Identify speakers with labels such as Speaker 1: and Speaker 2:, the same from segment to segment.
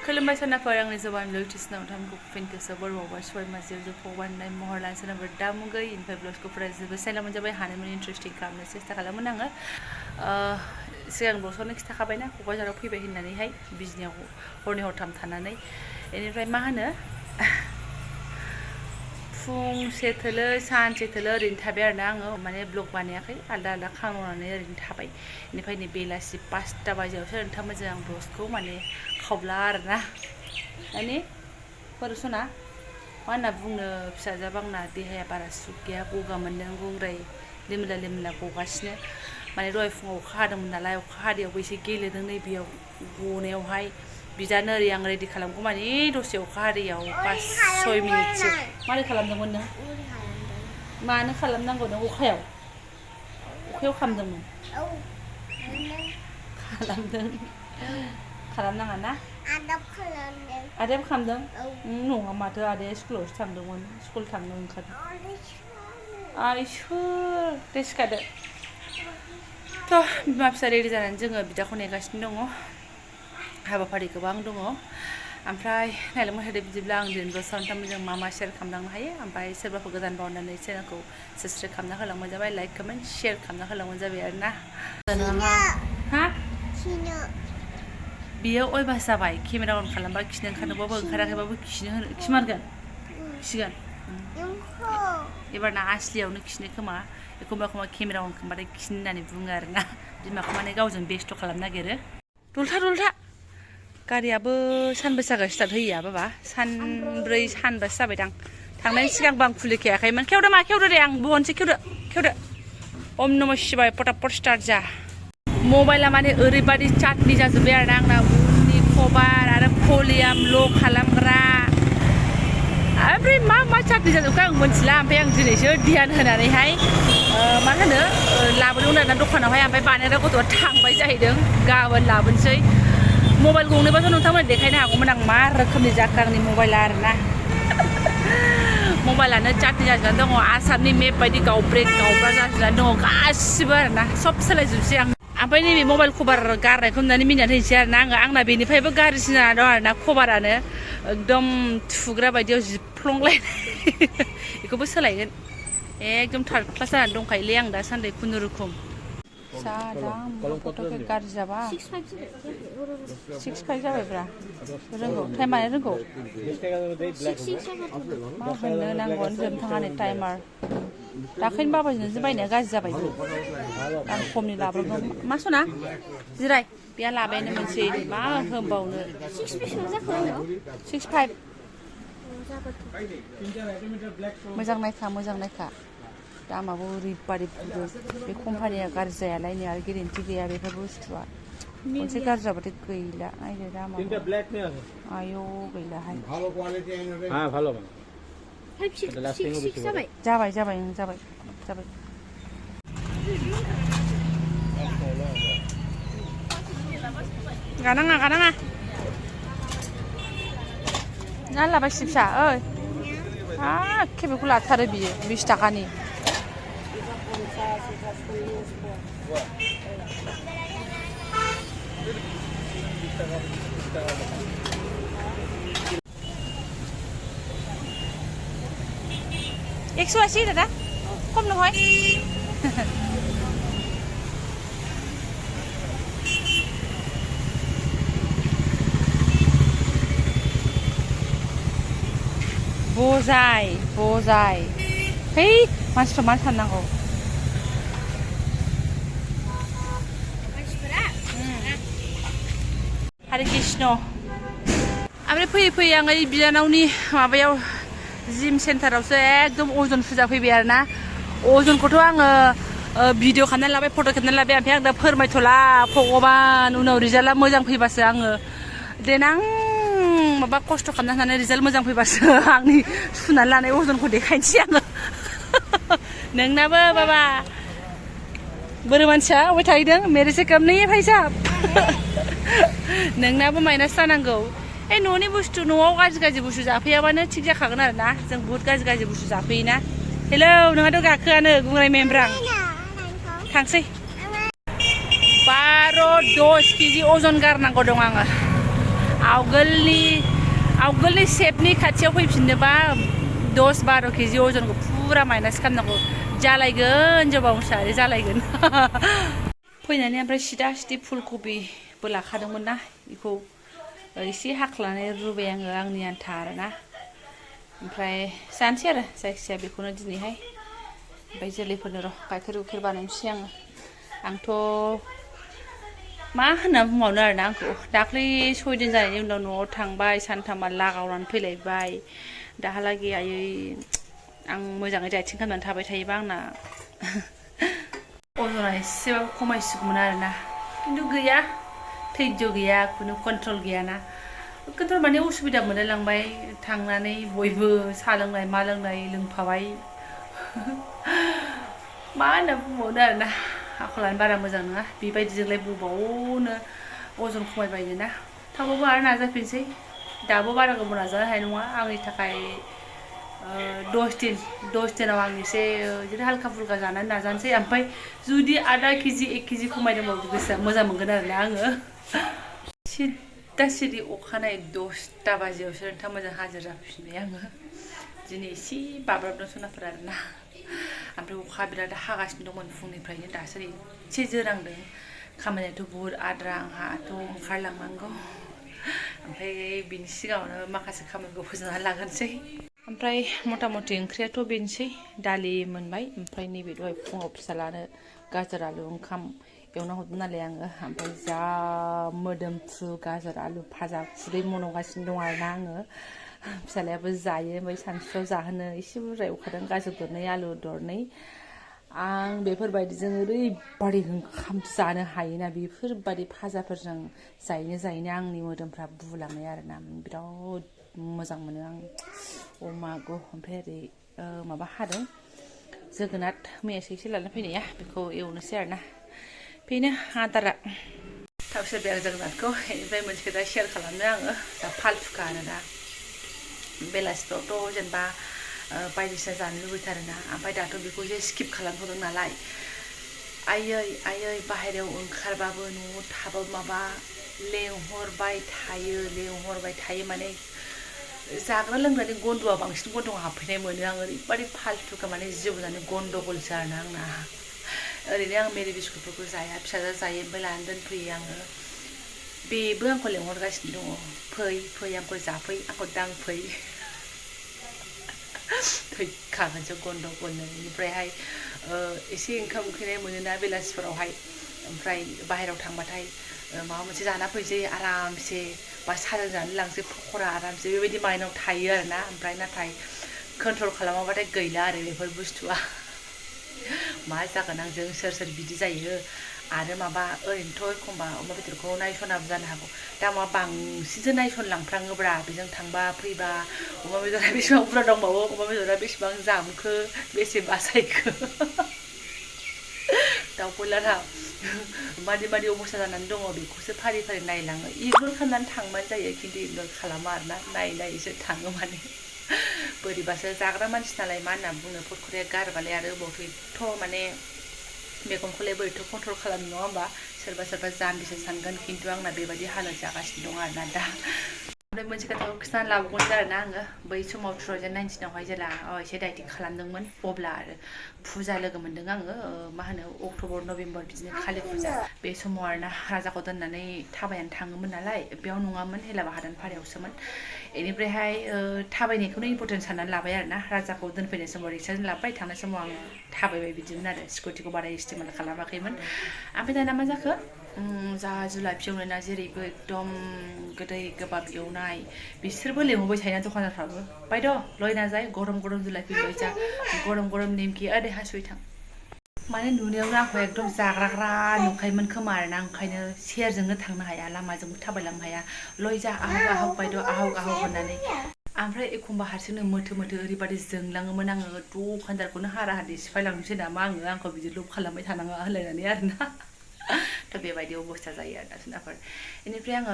Speaker 1: खुलुमबाय सानाफोर आंनि जबानब्लग टिसनाव थामखौ फिनखौसो बर'आवबा सय मासेयाव जों फवाननाय महर लानो सोरनाबा दामुगै इनफाय ब्लगखौ फरायजोबो साइला मोनजाबाय हानायमानि इन्टारेस्टिं खालामनो सेस्था खालामोन आङो सिगां ब्लगआवनो खिथाखाबायना क'क्राझाराव फैबाय होननानैहाय बिजनियाव हरनै हरथाम थानानै बेनिफ्राय मा होनो फुंसे थोलो सानसे थोलो ओरैनो थाबाय आरोना आङो माने ब्लग बानायाखै आलदा आलदा खामानि ओरैनो थाबाय बेनिफ्राय नै बेलासि 5टा बाजियावसो ओंखाम मोजां आं ब्लगखौ माने खावब्ला आरोना माने फरसना मा होनना बुंनो फिसाजोआबो आंना देहाया बारा सुख गैया गगा मोनदों गुंग्राय लिमला लिमला गगासिनो माने दहाय फुङाव अखा हादोंमोन नालाय अखा हादैयावबो एसे गेलेदों नै बेयाव गनायावहाय बिदानो ओरै आं रेडि खालामगौ माने दसे अखा हादैयाव 5-6 मिनिटसो मारै खालामदोंमोन नों मानो खालामनांगौ नों अखायाव खालामदोंमोन खालामनाङा ना आदायाबो खालामदों नङा माथो आदाया स्कुलावसो थांदोंमोन स्कुल थांनो ओंखारदों आइसोर दे सिखादो थ' बिमा फिसा रेडि जानानै जोङो बिदाखौ नेगासिनो दङ हाबाफारि गोबां दङ ओमफ्राय नायलांबाय थादो बिदिब्ला आं दिनै सानथाम जों मा मा शेयार खालामलांनो हायो ओमफ्राय सोरबाफोर गोदान बावनानै चेनेलखौ साबस्क्राइब खालामना होलांबानो जाबाय लाइक कमेन्ट शेयार खालामना होलांबानो जाबाय आरोना हा बियो अयभास जाबाय केमेरा अन खालामबा खिनो ओंखारनोबाबो ओंखाराखैबाबो खिमारगोन खिगोन एबारना आसलियावनो खिनो खोमा एखमबा एखमबा केमेरा अन खालामबाथाय खिनो होननानै बुङो आरोना बिमाखौ माने गावजों बेस्थ' खालामनो नागिरो दलथा गारियाबो सानबेसे जागोन स्टार्ट होयिया बाबा सानब्रै सानबासो जाबायदां थांनायनि सिगांबो आं खुलिखायाखैमोन खेवदो दे आं बहनसै खेवदो ओम नमः शिवाय पटापट स्टार्ट जा मबाइला माने ओरैबायदि चाटनि जाजोब्बाय आरोना आंना उननि कभार आरो भलियाम ल' खालामग्रा ओमफ्राय मा चाटनि जाजोबखो आं मिथिला ओमफ्राय आं दिनैसो ध्यान होनानैहाय मा होनो लाबोदोंमोन आरोना दखानावहाय ओमफ्राय बानायग्रा गथ'आ थांबाय जाहैदों गाबोन लाबोनोसै मबाइल गंनैबाथ' नोंथांमोन देखायनो हागौमोन आं मा रोखोमनि जाखो आंनि मबाइला आरोना मबाइलानो चाटनि जाजोबनानै दङ आसामनि मेप बायदि गावब्रा जाजोबनानै दङ गासिबो आरोना सब सोलायजोबसै आं ओमफ्राय नैबे मबाइल कभार गारनायखौ नुनानै मिनिनानै होनोसै आरोना आंना बेनिफ्रायबो गाज्रिसिन जाना दं आरोना कभारानो एकदम थुग्रा बायदियाव जिफ्लंलायनाय बेखौबो सोलायगोन एकदम थार्ड क्लास जानानै दंखायोलै आं दासान्दि खुनुरुखुम फट'के गाज्रि जाबा 6.5 जाबायब्रा रोंगौ टाइमानो रोंगौ मा होननो नांगौआनो जोबनो थाङा नै टाइमार दाख्लैनो बाबाजोंसो बायनाया गाज्रि जाबाय आं खमनि लाबोगोन मा सना जिराय बेहा लाबायानो मोनसे मा होनबावनो 6.5 मोजां नायखा दामाबो ओरैबादि बुदों बे कम्पानिया गाज्रि जायालायनो आरो गेरेन्टि गैया बेफोर बुस्थुआ खनसे गाज्रि जाबाथाय गैला नायदो दामा आयौ गैलाहाय जाबाय गानाङा ना लाबाय फिसा ओइ एखे बेखौ लाथारो बियो 20 थाखानि $180 दादा खम নহয় बजाय है मानसिफ्रा मा साननांगौ हरे कृष्ण ओमफ्राय फैयै आङो बिनानावनि माबायाव जिम सेन्टारावसो एकदम अजन फुजा फैबाय आरोना अजनखौथ' आङो भिडिअ खालामनानै लाबाय फट' खेबनानै लाबाय ओमफ्राय आं दा फोरमायथ'ला भगबान उनाव रिजाल्टआ मोजां फैबासो आङो देनां माबा खस्थ' खालामनानै रिजाल्ट मोजां फैबासो आंनि सुनानै लानाय अजनखौ देखायनोसै आङो नोंनाबो बाबा बोरो मानसिया अबाय थाहैदों मेरेसे कम नहीं है भाई साहब नोंनाबो माइनास जानांगौ न'नि बुस्थु न'आव गाज्रि बुस्थु जाफैयाबानो थिग जाखागोन आरोना जों बुहुत गाज्रि बुस्थु जाफैयोना हेलौ नोंहाथ' गाखोआनो गुंग्राय मेमब्रां थांसै 12-10 केजि अजन गारनांगौ दं आङो आवगोलनि सेपनि खाथियाव फैफिननोबा 10-12 केजि अजनखौ फुरा माइनास खालामनांगौ जालायगोन जबा मुसाहारि जालायगोन फैनानै ओमफ्राय सिदा फुलकबिबो लाखादोंमोन ना बेखौ एसे हाख्लानानै रुबाय आङो आंनि आन्था आरोना ओमफ्राय जानोसै आरो जायखिजाया बेखौनो दिनैहाय ओमफ्राय जोलैफोरनो र' गाइखेर बानायनोसै आंथ' मा होनना बुंबावनो आरोना आंखौ दाख्लै 6 दिन जानायनि उनाव न'आव थांबाय सानथामा लागावनानै फैलायबाय दाहालागै आयै आं मोजाङै डाइटिं खालामनानै थाबाय थायोबा आंना अजना एसेबाबो खमायसिगौमोन आरोना खिन्थु गैया धैर्य गैया खुनु कन्ट्रल गैयाना कन्ट्रल माने उसुबिदा मोनलायलांबाय थांनानै बयबो साहा लोंनाय मा लोंनाय लोंफाबाय मा होनना बुंबावनो आरोना आखलानो बारा मोजां नङा बेबायदिजोंलाय बबावनो अजन खमायबायनो ना थावबाबो आरो नाजाफिनसै दाबो बारा गोबाव नाजानो हानाय नङा आंनि थाखाय 10 दिनाव आं एसे बिदिनो हाल्का फुल्का जानानै नाजानोसै ओमफ्राय जुदि आधा केजि 1 केजि खमायदोंबाबो गोसोआ मोजां मोनगोन आरोना आङो सिदा अखानायै 10ता बाजियावसो नोंथां मोजां हाजिर जाफिनबाय आङो दिनै एसे बाब्राबदों सनाफोर आरोना ओमफ्राय अखा बिराद हागासिनो दंमोन फुंनिफ्रायनो दासो एसे जोरांदों खामानियाथ' बुहुद आद्रा आंहाथ' ओंखारलांनांगौ ओमफ्राय बिनि सिगाङावनो माखासे खामानिखौ फोजोबनानै लागोनसै ओमफ्राय मथा मथि ओंख्रियाथ' बेनोसै दालि मोनबाय ओमफ्राय नैबे दहाय फुङाव फिसालानो गाजर आलु ओंखाम एवना हरदों नालाय आङो ओमफ्राय जा मोदोमफ्रु गाजर आलु भाजा खुदै मन'गासिनो दं आरोना आङो फिसालायाबो जायो ओमफ्राय सानसुआव जाहोनो एसे बुरजा एवखादों गाजर दरनै आलु दरनै आं बेफोरबायदिजों ओरैबादि ओंखाम जानो हायोना बेफोरबादि भाजाफोरजों जायैनो आंनि मोदोमफ्रा बुलांनाय आरोना बिराद मोजां मोनो आं अमागौ ओमफ्राय ओरै माबा हादों जोगोनार मैयासो एसे लाना फैनाया बेखौ एवनोसै आरोना बेनो आदारा थाव सेरबाय आं जोगोनारखौ बेनिफ्राय मोनसे खोथा शेयार खालामनो आङो दा फालथुखा आरोना बेलासिफ्रावथ' जेनेबा बायदिसिना जानो लुबैथारोना ओमफ्राय दाथ' बेखौ एसे स्किप खालामथ'दों नालाय आयै बाहेरायाव ओंखारबाबो न'आव थाबाबो माबा लेंहरबाय थायो माने जाग्रा लोंग्रानि गन्द'आ बांसिन गन्द'आव हाबफैनाय मोनो आं ओरैबादि फालथुखा माने जिउ जानो गन्दगलसो आरोना आंना ओरैनो आं मेरि बिस्कुटफोरखौ जाया फिसाजो जायो ओमफ्राय लानानै दोनफैयो आङो बेबो आंखौ लेंहरगासिनो दङ फै आंखौ जाफै आंखौ दांफै थैखागोनसो गन्दगलनो बेनिफ्रायहाय एसे ओंखाम उखैनाय मोनोना बेलासिफोरावहाय ओमफ्राय बाहेरायाव थांबाथाय माबा मोनसे जाना फैसै आरामसे बा साहाजों जानो लांसै पक'रा आरामसे बेबायदि माइनाव थायो आरोना ओमफ्राय नाथाय कन्ट्रल खालामाबाथाय गैला आरो बेफोर बुस्थुआ मा जागोन आंजों सोर बिदि जायो आरो माबा ओरैनोथ' एखमबा अमा बेदरखौ नायसनाबो जानो हागौ दा मा बांसिनसो नायसनलांफ्राङोब्रा बेजों थांबा फैबा अमा बेदरा बेसेबां बुरजा दंबावो अमा बेदरा बेसेबां जामखो बेसे बासायखो दाउ बयलारा मादि अबस्था जानानै दङ बेखौसो फारि नायलाङो इगनर खालामनानै थांबानो जायो खिन्थु इगनर खालामा आरोना नायसो थाङो माने बोरैबासो जाग्रा मानसि नालाय मा होनना बुंनो फटखरिया गारबालाय आरो अबावथ' एथ' माने मेगनखौलाय बोरैथ' कन्ट्रल खालामनो नङा होमबा सोरबा जाम्बिसो सानगोन खिन्थु आंना बेबायदि हालोद जागासिनो दं आरोना दा ओमफ्राय मोनसे खोथाखौ खिन्थानानै लाबावगोनसै आरोना आङो बै समाव 2019आवहाय जेला एसे डाइटिं खालामदोंमोन अब्ला आरो फुजा लोगो मोन्दों आङो मा होनो अक्ट'बर नभेम्बर बिदिनो कालि फुजा बे समाव आरोना राजाखौ दोननानै थाबायनानै थाङोमोन नालाय बेयाव नङामोन हेलाबा हादान फारायावसोमोन बेनिफ्रायहाय थाबायनायखौनो इम्परटेन्ट साननानै लाबाय आरोना राजाखौ दोनफैनाय समाव रिक्साजों लाबाय थांनाय समाव आं थाबायबाय बिदिमोन आरो स्कुटिखौ बारा इस्तेमाल खालामाखैमोन ओमफ्राय दाना मा जाखो जा जुलाफि एवनाय ना जेरैबो एकदम गोदै गोबाब एवनाय बिसोरबो लेंहरबाय थायोना दखानदारफ्राबो बायद' लयना जाय गरम जुलाफि लय जा गरम नेमखि ओरै हासुयै थां माने नुनायावनो आंखौ एकदम जाग्राग्रा नुखायोमोन खोमा आरोना ओंखायनो सेरजोंनो थांनो हाया लामाजोंबो थाबायलांनो हाया लय जा आहक बायद' आहक होननानै ओमफ्राय एखमबा हारसिंनो मोथो ओरैबादि जोंलाङोमोन आङो दखानदारखौनो हारा हादि सिफायलांनोसै नामा आंखौ बिदि लब खालामबाय थानाङा होनलायनानै आरोना थ' बेबायदि अबस्था जायो आरोना सोरनाफोर बेनिफ्राय आङो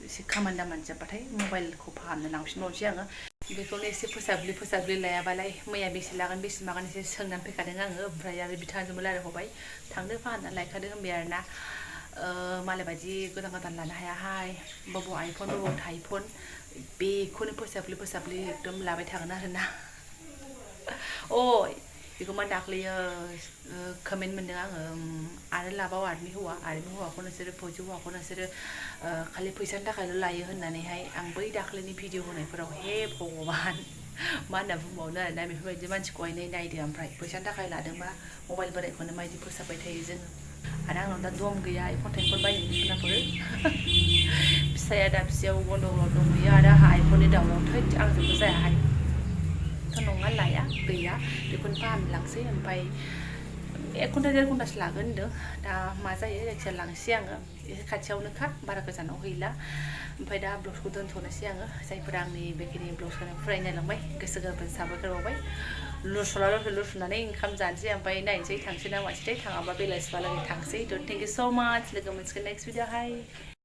Speaker 1: एसे खामानि दामानि जोब्बाथाय मबाइलखौ फाहामनो लांफिनबावनोसै आङो बेखौनो एसे फोसाबलि लायाबालाय मैया बेसे लागोन बेसे मागोन एसे सोंनानै फैखादों आङो ओमफ्राय आरो बिथांजोंबो रायज्लायहरबाय थांदो फाहामनानै लायखादो होनबाय आरोना मालाय बायदि गोदान लानो हायाहाय बाबु आइफन आइफन बेखौनो फोसाबलि एकदम लाबाय थागोन आरोना अ बेखौ मा दाख्लैयो कमेन्ट मोन्दों आङो आरो लाबाव आर्मि हौवाखौ नोंसोरो फौजि हौवाखौ नोंसोरो खालि फैसानि थाखायल' लायो होननानैहाय आं बै दाख्लैनि भिडिअ होनायफोराव हे भगबान मा होनना बुंबावनो आरोना बेफोरबायदि मानसिखौहाय नायदो ओमफ्राय फैसानि थाखाय लादोंबा मबाइल बोरायखौनो मायदि फोसाबबाय थायो जोङो आरो आंनाव दा दम गैया आइफन बायनोबो सोनाफोर फिसाया दाबसेयाव गन्दगलाव दंहैयो आरो आंहा आइफननि दावराव थैद आंजोंबो जायाहाय नङा लाया गैया बेखौनो फाहामलांसै ओमफ्राय 1 घन्टा 1.5 घन्टासो लागोन होनदों दा मा जायो जायखिजाया लांसै आङो एसे खाथियावनोखा बारा गोजानाव गैला ओमफ्राय दा ब्लगखौ दोनथ'नोसै आङो जायफोरा आंनि बेखिनि ब्लगखौनो फरायनो नायलांबाय गोसो गोरबोजों साबायखर बावबाय लुसुनानै ओंखाम जानोसै ओमफ्राय नायनोसै थांसै ना मानोसै थाङाबा बेलासिबालागै थांसै थेंक इउ स' माच लोगो मोनसिगोन नेक्स्ट भिडिअ'हाय